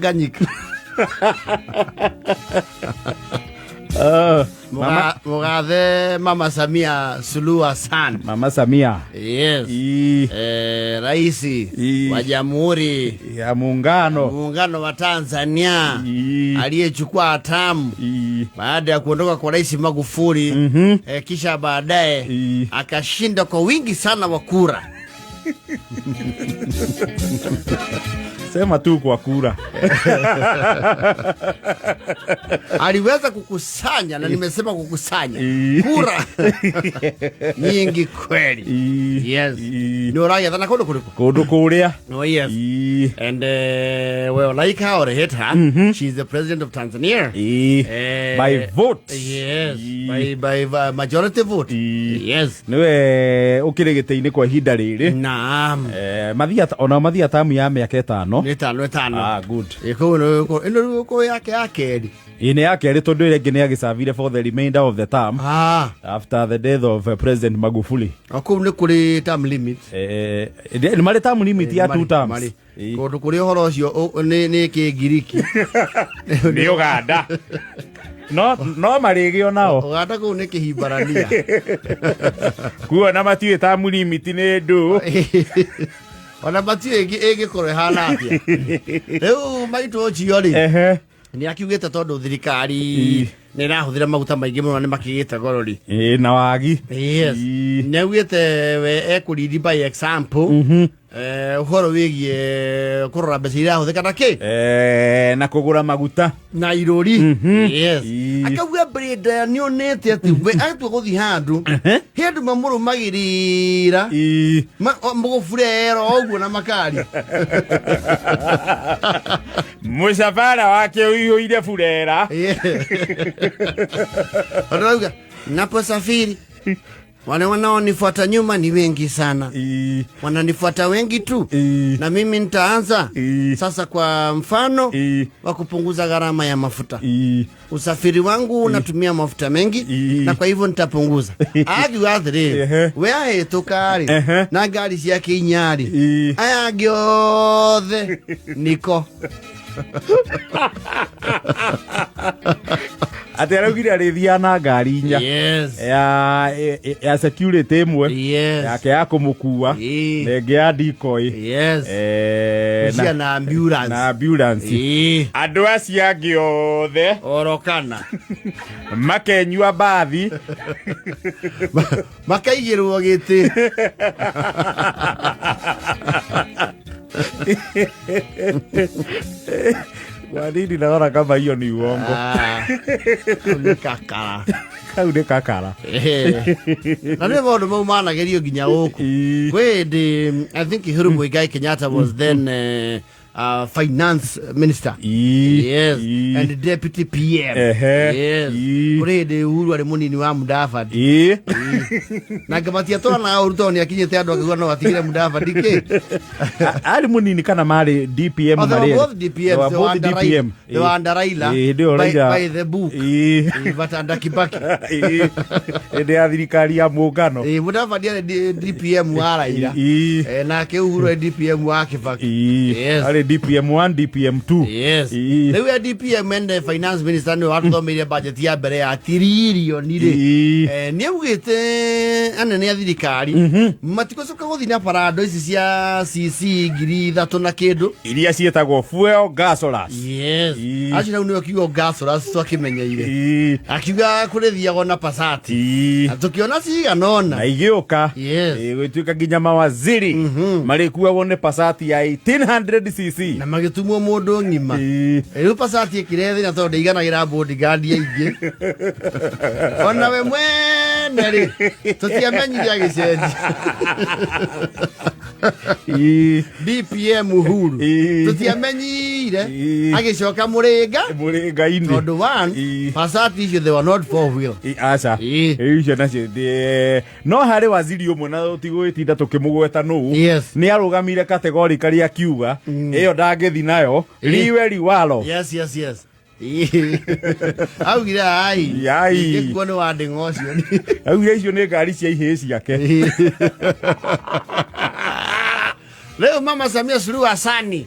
Tanganyika. Ah, mama, Mugathe Mama Samia Suluhu Hassan. Mama Samia. Yes. Ii, Raisi Ii. wa Jamhuri ya Muungano. Muungano wa Tanzania Ii, aliyechukua hatamu ii, baada ya kuondoka kwa Rais Magufuli kisha baadaye Ii. akashinda kwa wingi sana wa kura. Sema tu kwa kura. Aliweza kukusanya na nimesema kukusanya Ii. kura nyingi kweli. Ii, Yes. ii. Nĩ ũragĩathana kũndũ kũrĩkũ? Kũndũ kũrĩa. Oh, yes. Ii, And well, like her or hate her, she's the president of Tanzania. ii. By vote. Yes. Ii. By majority vote. Ii. Yes. Nĩwe ũkĩrĩ gĩtĩ-inĩ kwa ihinda rĩrĩ. Naam. Eh, mathia ona mathia tamu ya mĩaka ĩtano. Nĩ ĩtano ĩtano. Ah, good. Ĩ, kũu nĩ- ĩno rĩu kũ yake ya kerĩ. Ĩ nĩ ya kerĩ tondũ ĩrĩa ĩngĩ nĩ agĩcavire for the remainder of the term Ah, after the death of President Magufuli. o kũu nĩ kũrĩ term limit. Eh, nĩ marĩ term limit ya two Marĩ- terms. marĩ. Ĩ. Kũndũ kũrĩ ũhoro ũcio nĩ kĩngiriki. Nĩ Uganda. No no marĩgĩo nao. Ũganda kũu nĩ kĩhimbarania. Kuona matiũĩ term limit nĩ ndũ. Ona matiũĩ ĩngĩkorwo ĩhana atĩa. Rĩu maitũ ũcio rĩ Ehe. nĩ akiugĩte tondũ thirikari Ii. nĩ ĩrahũthĩra maguta maingĩ mũno nĩ makĩgĩte goro rĩ. Ĩ na wagi. Yes. Ii. Nĩ augĩte we ekũlead by example ũhoro wĩgiĩ kũrora mbeca iria irahũthĩka na kĩ Eh, na kũgũra maguta. na irũri. Yes. Ii. Akauga mbere ndaya nĩ onete atĩ we atua gũthiĩ handũ he andũ mamũrũmagĩrĩra Ii. mũgũburero ũguo na makari. Mũcabara wake ũiyũire burera. Yeah. Wanauga naposafiri wale wanaonifuata nyuma ni wengi sana, Ii. wananifuata wengi tu, Ii. na mimi nitaanza Ii. sasa kwa mfano Ii. wa kupunguza gharama ya mafuta. Ii. Usafiri wangu unatumia mafuta mengi Ii. na kwa hivyo nitapunguza. Akiuga atĩrĩrĩ, Ehe. we ahĩtũka-rĩ Ehe. na ngari ciake inya-rĩ, Ii. aya angĩ othe niko Atĩ araugire arĩthiaga na ngari inya. Yes. Ya security ĩmwe Yes. yake ya kũmũkua Ii. na ĩngĩ ya decoy. Yes. Eh, Cia na ambulance. na ambulance. Ii. Andũ acio angĩ othe Orokana. makenyua bathi. Makaigĩrwo gĩtĩ. Kwa nini naona kama hiyo ni uongo? Ah, kau nĩ kakara. Kau nĩ kakara. Ehe. Na nĩ maũndũ mau managerio nginya gũkũ. Ii. Kwĩ hĩndĩ I think Uhuru Muigai Kenyatta was then finance minister. Ii. Yes. Ii. And deputy PM. Ehe. Yes. Ii. Kũrĩ hĩndĩ Uhuru arĩ mũnini wa Mudavadi. Ii. Na ngamatia twana ũru tondũ nĩ akinyĩte andũ akiuga no atigire Mudavadi kĩ. Arĩ mũnini kana marĩ DPM Oh, they were marĩ? both DPMs. They were They were both under DPM. Raila. They were under Raila. Ii, hĩndĩ ĩyo By, Raila. by the book. Ii. Ii, but under Kibaki. Ii. Hĩndĩ ya thirikari ya muungano. Ii, Mudavadi arĩ DPM wa Raila. Ii. Nake Uhuru arĩ DPM wa Kibaki. Ii. Yes. Arĩ DPM 1 DPM 2. Yes. Ii. Rĩu ya DPM and finance minister nĩwe watũthomeire budget ya mbere ya tiririoni rĩ. Ii. Nĩ augĩte anene a thirikari matigũcoka gũthiĩ na parado ici cia CC 3,000 na kĩndũ. Iria ciĩtagwo fuel gasolers. Yes. Ii. Acio rĩu nĩo kiugo gasolers twakĩmenyeire. Ii. Akiuga kũrĩthiagwo na Passat. Ii. Na tũkĩona cigana ũna. Na igĩũka. Yes. Ĩ, gũgĩtuĩka nginya mawaziri marĩkuagwo nĩ Passat ya 1800 cc. Na magĩtumwo mũndũ ng'ima. Ii. Rĩu Passat ĩkĩrehe thĩna tondũ ndĩiganagĩra bodyguard aingĩ. Ona we mwene rĩ tũtiamenyire agĩcenjia. Ii. DPM Uhuru Ii. tũtiamenyire Ii. agĩcoka mũrĩnga Mũrĩnga-inĩ. tondũ one Ii. Passat icio they were not four wheel. Ii, aca. Ii. Ĩ, icio nacio no harĩ waziri ũmwe na tũtigũgĩtinda tũkĩmũgweta nũ. Yes. Nĩ arũgamire categorically akiuga ĩyo ndangĩthi nayo liwe liwalo. Yes, yes, yes. Augire ai. Ai. Ingĩkuo nĩ wandĩng'a ũcio. Augire icio nĩ ngari cia ihĩĩ ciake. Rĩu Mama Samia Suluhu Hassan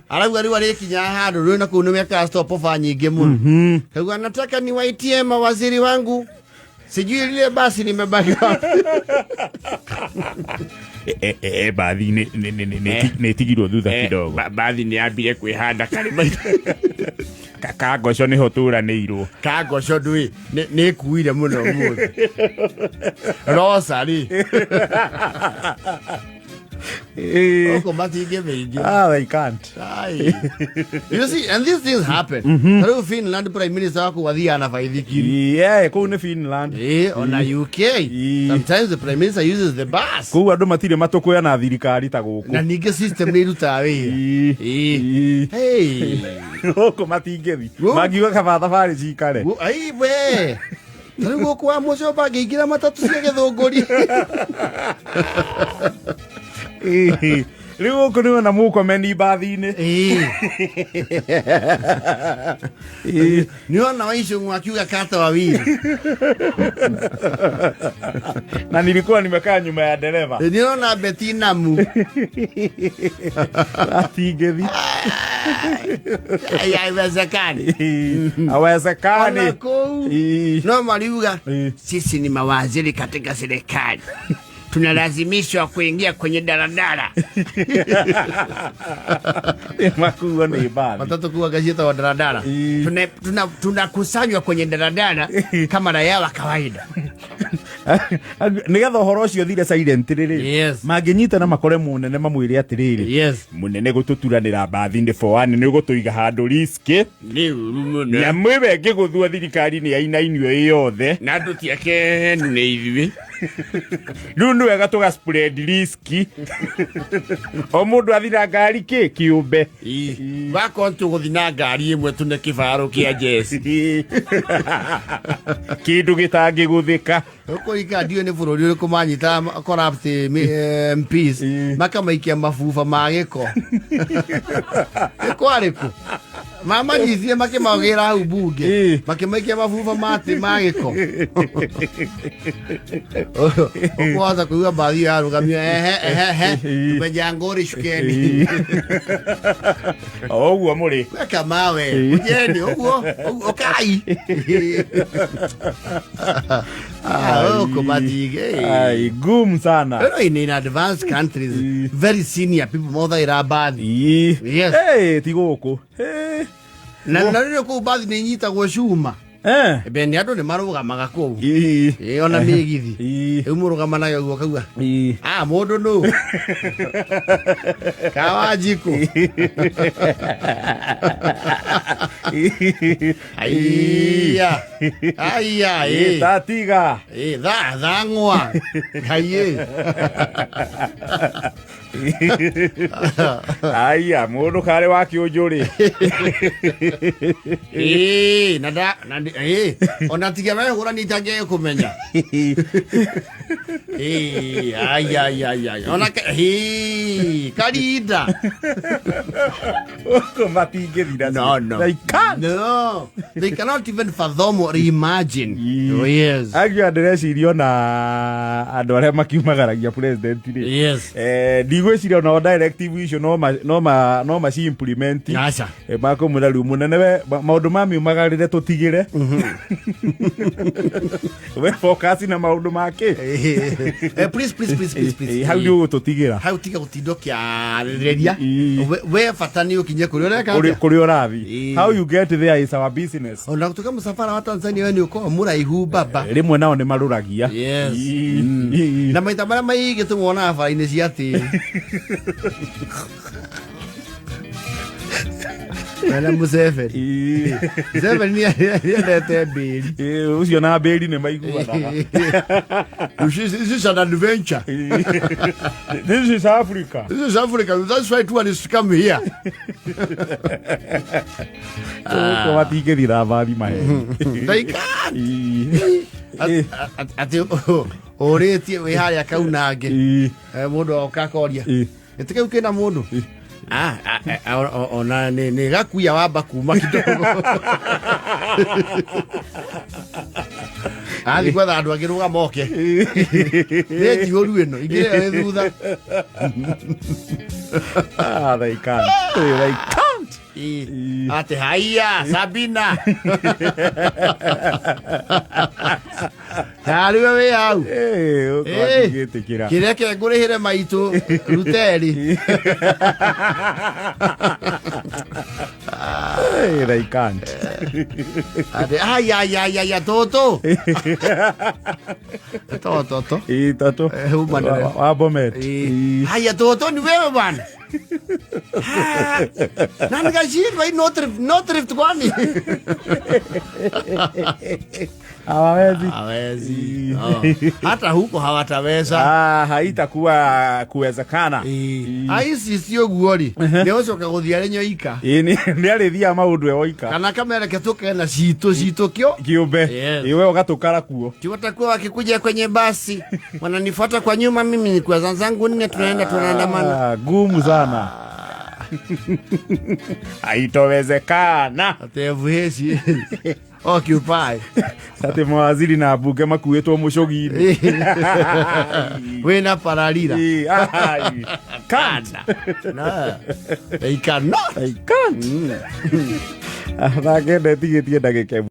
arauga rĩu arĩkinya handũ rĩu na kũu nĩ mekaga stopover nyingĩ mũno. Kauga nataka niwaitie mawaziri wangu, sijui lile basi limebaki wapi. Bathi nä tigirwo thutha kidogo. Bathi nĩ yambire kwĩhanda karĩma. Kangoco nä ho tå ranä irwo. Kangoco ndũĩ nĩ ĩkuire mũno mũthĩ roca rĩ gũkũ matingĩ mĩingĩ. Ah, they can't. Ai. You see, and these things happen. Ta rĩu Finland prime minister waku athiaga na baithikiri. Yeah, kũu nĩ Finland. Ona UK. Sometimes the prime minister uses the bus. Kũu andũ matirĩ matũkũya na thirikari ta gũkũ. Na ningĩ system nĩ irutaga wĩra. Hey. Gũkũ matingĩthi. Gũkũ- Mangiuga kaba thabarĩ cikare. Ai we. Ta rĩu gũkũ wa mũco bangĩingĩra matatũ cia gĩthũngũri. Rĩu gũkũ nĩ wona mũkomeni mbathi-inĩ. Nĩ ona Waicũng'wa akiuga kata wawili. Na nilikuwa nimekaa nyuma ya dereva. Nĩ ona Betty Namu. Atingĩthi. Haiwezekani. Awezekani. Ona kũu no mariuga sisi ni mawaziri katika serikali, tunalazimishwa kuingia kwenye daladala. Makuo nĩ mbathi. Matatu kuwa ciĩtagwo daladala. Tunakusanywa kwenye daladala kama raia wa kawaida. Nĩgetha ũhoro ũcio ũthire silent rĩrĩ, mangĩnyitana makore mũnene mamwĩre atĩrĩrĩ, mũnene gũtũturanĩra mbathi-inĩ for one nĩ ũgũtũiga handũ risk. Nĩ ũru mũno. Nyamũ ĩyo ĩngĩgũthua thirikari nĩ yainainio ĩ yothe. Na andũ ti akenu nĩ ithuĩ. Rĩu nĩ wega tũga spread risk, o mũndũ athi na ngari kĩ kĩũmbe. Wakorwo tũgũthi na ngari ĩmwe tune kĩbaro kĩa jeci. Kĩndũ gĩtangĩgũthĩka. Ũkũrika ndiũĩ nĩ bũrũri ũrĩkũ manyitaga corrupt MPs makamaikia mabuba ma gĩko. Nĩ kwarĩkũ mamanyitire makĩmagĩra hau bunge makĩmaikia mabuba matĩ ma gĩko. Ũkũhota kũigua mbathi ĩyo yarũgamio, ehe ehe tumeja ngori shukeni. O ũguo mũrĩ. Weka mawe ujeni ũguo ũguo kai huko matige. Ai, gumu sana. You know, in advanced countries, very senior people mothaira mbathi. Yes. Hey, ti gũkũ. Hey. Na rĩrĩa kũu mbathi nĩ inyitagwo cuma. Bene andũ nĩ marũgamaga kũu. Ona mĩgithi. Rĩu mũrũgamanaga ũguo kauga. Ah, mũndũ nũ? Kawanjikũ. Aiya. Aiya, ĩ. Tatiga. Ĩ, tha thang'wa. Ngai ĩ. Aya, mũndũ karĩ wa kĩũnjũ rĩ. Ĩ, na nda na ĩ, ona tiga wehũra nĩ itangĩkũmenya. Ĩ, ai ai ai ai. Ona ĩ, karinda. Gũkũ matingĩthira. No, no. They can't. No, they cannot even fathom or imagine. Oh, yes. Actually, ndĩreciria ona andũ arĩa makiumagaragia president rĩ. Ndigwĩciria onao directive icio no maci implement. Aca. Makũmwĩra rĩu mũnene we maũndũ ma miumagarĩre tũtigĩre. We focus na maũndũ make. Please, please, please, please, please. Hau nĩ ũgũtũtigĩra. Hau tiga gũtinda ũkĩarĩrĩria. We bata nĩ ũkinye kũrĩa ũreka Kũrĩ atĩa. Kũrĩa ũrathiĩ. How you get there is our business. Ona gũtuĩka mũcabara wa Tanzania we nĩ ũkoragwo mũraihu baba. Rĩmwe nao nĩ marũragia. Yes. Na maita marĩa maingĩ tũmonaga bara-inĩ cia tĩri. Mena Museveni. Museveni nĩ endete mbĩri. Ũcio na mbĩri nĩ maiguanaga. This is an adventure. This is Africa. This is Africa. That's why tourists come here. Gũkũ matingĩthira mbathi maheni. They can't. Atĩ ũrĩtie wĩ harĩa kaunange. Mũndũ oka akoria. Gĩtĩ kĩu kĩna mũndũ? Ah, ah, ah, ona nĩ gakuia wamba kuma kidogo. Athi gwetha andũ angĩ rũgama oke. Nĩ njihũru ĩno, ingĩrĩa ĩ thutha. Ah, they can't. They can't. Ĩ, atĩ haiya Sabina harĩwe wĩ hau. Eh, ũkorwo Ĩ, ndingĩtĩkĩra. Kĩreke ngũrĩhĩre maitũ ruteri. Eh, they can't. Atĩ aya aya aya aya tũtũ to to to. Ĩ, tatu. Eh, uma ndereba. Wa Bomet. Ĩ, Ĩ. haya tũtũ ni wewe bwana. Ah, na nikashindwa hii no thrift, no thrift kwani Hawawezi. Hawezi. Oh. Hata huko hawataweza. Ah, haitakuwa kuwezekana. Aici si ũguo rĩ, nĩ ũcoka gũthiĩ arĩ nyoika. Ĩ, nĩ arĩthiaga maũndũ e woika. Kana kamereke tũke na citũ citũ kĩo. Kĩũmbe. Yes. Ĩ, we ũgatũkara kuo. Ti watakuwa wakikuja kwenye basi wananifuata kwa nyuma, mimi ni kwa zangu nne, tunaenda tunaandamana. Ah, gumu sana. Haitowezekana. Atĩ FH occupy. Atĩ mawaziri na mbunge makuĩtwo mũcũgi-inĩ. Wĩna pararira. Ĩ, ai, can't. No. They cannot. I can't. Thake ndetigĩtie ndagĩka ĩmwe.